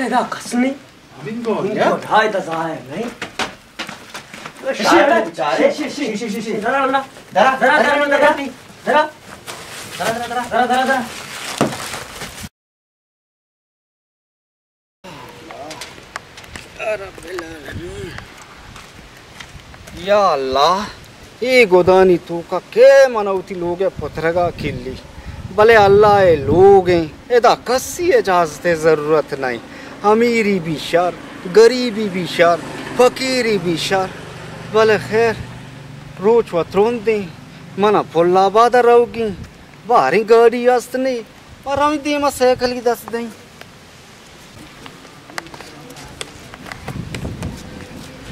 ادا کس نہیں۔ ہمین گو، ہمین گو، ڈھائی دس آئے نہیں۔ شی، شی، شی، شی، شی۔ درا، درا، درا، درا، درا۔ درا، درا، درا۔ یا اللہ، اے گدانی توکا کئے منا وتی لوگ ء پترگا کلی، بلے اللہ ء لوگ ایں، ادا کسی اجازت ء ضرورت نہ ایں۔ امیری بھی شر، گریبی بھی شر، فقیری بھی شر، بلے خیر، روچ و ترندیں، منا پل آباد ء روگیں، باریں گاڑی است نے، ما رویں دیما سائیکلی دست دیں۔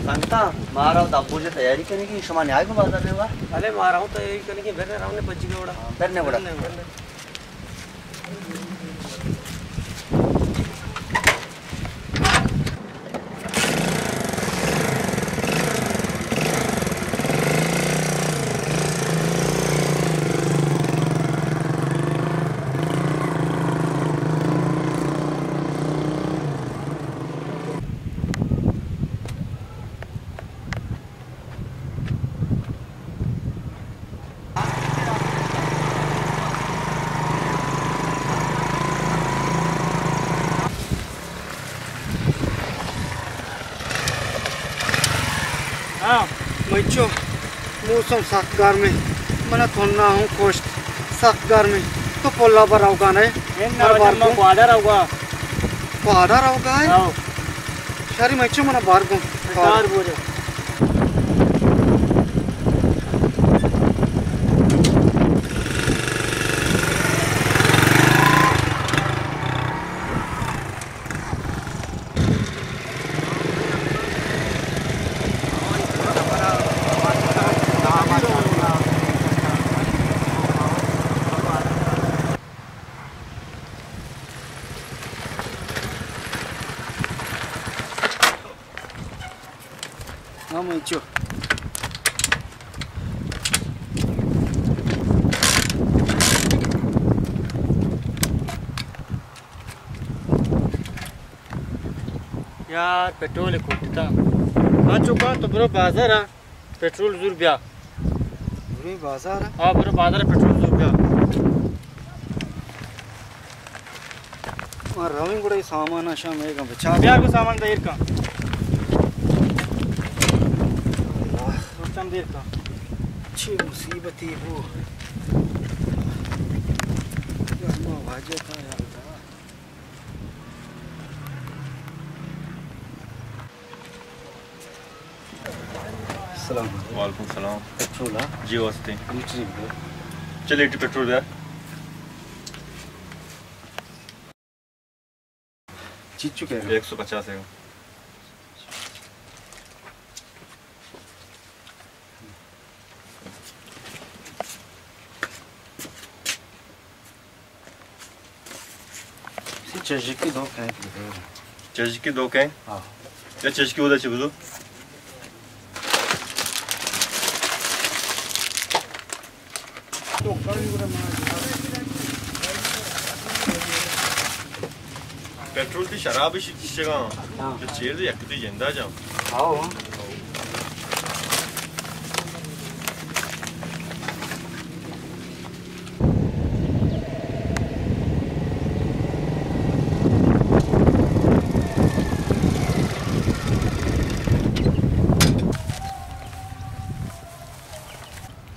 سنگتاں، ما رو دبوجے تیاری کنگی، شما نیائے گو بازار نے وا؟ بلے، ما رو تیاری کنگی، برنے رونے پجی گوڑا۔ ہاں، برنے گوڑا۔ برنے گوڑا۔ ہاں، مچو، موسم سخت گرم ہے، من تھنا ہوں کشت، سخت گرم ہے۔ تو پلا پر روگا نہیں؟ من بار من کو پادا روگا۔ پادا روگا ہے؟ آؤ۔ شری مچو، من بار کو۔ کار بولے۔ ہاں، مچو۔ یار، پٹرول کٹتا۔ ہاں چکا، تو برو بازار آ، پٹرول زور بیا۔ برو بازار آ؟ ہاں، برو بازار، پٹرول زور بیا۔ ما رویں گڑا اے سامان ءَ شاں میگاں بچار۔ بیار گو سامان دیر کن۔ اللہ۔ سوچم دیر کن۔ چی مصیبتی بو۔ یا ما واجہ تا یا اللہ۔ السلام علیکم۔ وعلیکم السلام۔ پٹرول، ہاں؟ جی، واسطے۔ لیٹر بھر۔ چل، لیٹر پٹرول یار۔ چیچو کہہ رہا؟ ایک سو پچاس ہے۔ چشکی دو کینک بدے۔ چشکی دو کینک؟ ہاں۔ یا چشکی ہوتا چی بزو؟ پٹرول تی شراب شی چشگاں۔ ہاں۔ تو چیر دے یک تی جندا جاں۔ ہاں۔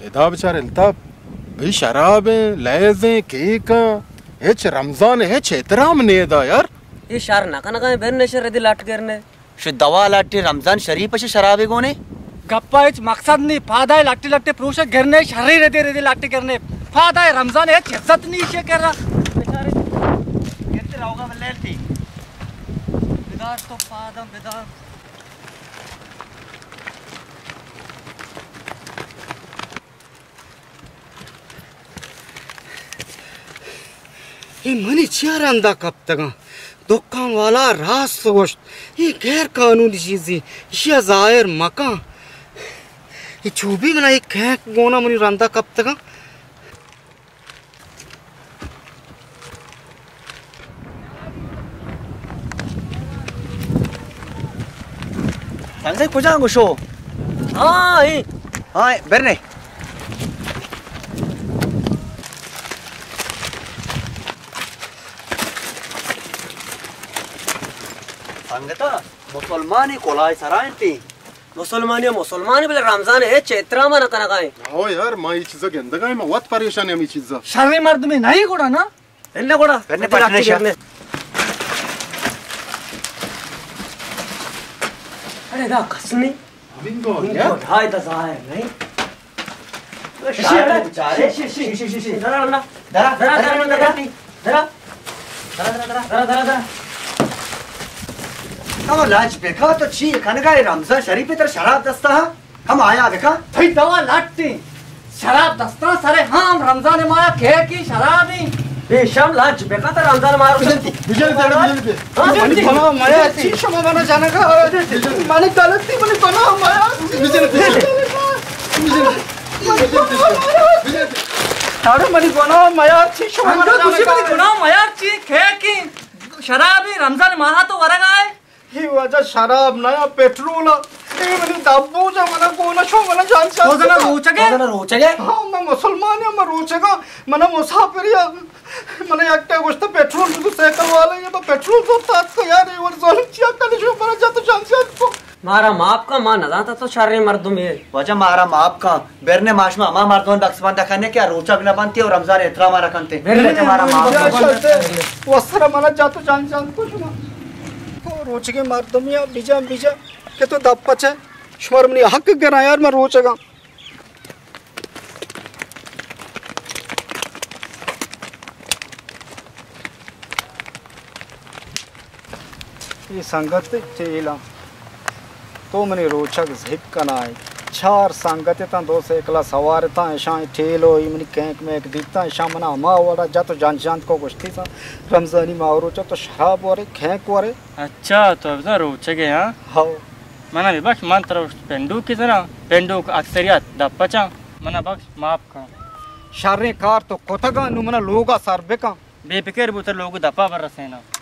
ادا بچار الطاف، بھئی شراب ایں، لیز ایں، کیک ایں، ہچ رمضان ہچ احترام نے ادا یار۔ اے شر نہ کنگا ایں، بن نشر ردی لٹ گرنے۔ شو دوا لٹی رمضان شریف شی شرابے گونے۔ گپا ہچ مقصد نی، پادائے لٹی لٹی پروش گرنے، شری ردی ردی لٹی گرنے۔ پادائے رمضان ہچ عزت نی شے کرا۔ بیچارے گرتے رہوگا بلے تی۔ بدار تو پادم بدار۔ اے منی چیا رندا کپتگاں؟ دکان والا راست گوشت، اے غیر قانونی چیزے، ایشی ءَ ظاہر مکن۔ اے چوبی منا اے کینک گونا منی رندا کپتگاں۔ سنگت کجا گوشو؟ ہاں، اے۔ ہاں، برنے۔ سنگتا، مسلمانی کلاہ سرا انتی۔ مسلمانی و مسلمانی، بلے رمضان ہچ احترام نہ کنگا ایں۔ ہو یار، ما یہ چیزا گندگا ایں، ما وت پریشان ایں ہمیں چیزا۔ شریں مردمے نہیں گڑا نا؟ بلے گڑا۔ بلے پٹنے شا۔ ارے دا کس نہیں۔ ہمیں گو، ہمیں گو، ڈھائی دا ظاہر نہیں۔ شی، شی، شی، شی۔ درا، درا، درا، درا، درا۔ درا۔ درا، درا، درا۔ درا، درا، درا۔ کم لاج بکا، تو چی کنگا اے؟ رمضان شریف تر شراب دستا ہا؟ کم آیا بکا۔ تئی دوا لٹی۔ شراب دستاں سرے ہم رمضان ماہ کہہ کی شرابی۔ بے شرم، لاج بکا، تو رمضان ماہ رو بجن، بجن، بجن۔ ہاں؟ منی گناہ میار چی، شما منا جنگا۔ منی غلطی، منی گناہ میار۔ بجن، بجن۔ بجن۔ اڑے منی گناہ میار چی، شما منا جنگا۔ منی گناہ میار چی، کہہ کی شرابی رمضان ماہ تو ورگا اے۔ ہی واجہ، شراب نہ یا پٹرول۔ اے منی دبو جا، منا گونا شو، منا جان شان۔ تو زنا روچگے؟ تو زنا روچگے؟ ہاں، میں مسلمان ہوں، میں روچگا، منا مسافری ہے۔ منا یک ٹا گوشت پٹرول، تو سائیکل والا، یہ تو پٹرول زور تات کو یار، یہ ور ظلم چیا کنے شو، منا جا تو جان شان کو۔ مارا معاف کن، ما نزانتا تو شریں مردمے۔ واجہ مارا معاف کن، برنے ما شما ہما مردمان بکس بندہ کنے کہ روچا بنا بنتی اور رمضان احترام را کنتے۔ برنے۔ واجہ مارا معاف کن۔ وسرا منا جا تو جان جان کو شما۔ تو روچگے مردمی بجا بجا کہ تو دپ پچے۔ شمار منی حق گرا یار، من روچگا۔ اے سنگت ٹیلاں۔ تو منی روچگ زہک کنائے۔ چار سنگت اتاں، دو سائیکلا سوار اتاں، اشاں ٹیلو ای منی کینک مینک دیتاں، اشاں منا ہما وڑا جت و جنجانت کو گوشتی تاں رمضانی ماہ روچا تو شراب ورے، کینک ورے۔ اچھا، تو بزاں روچگے ہاں؟ ہو۔ منا ببخش، من ترا پنڈوک زنا، پنڈوک اکثریت دپ پچاں، منا بخش، معاف کن۔ شریں کار تو کتگاں، نوں منا لوگا سر بکن۔ بے فکر بو، ترا لوگ دپا بر رسیناں۔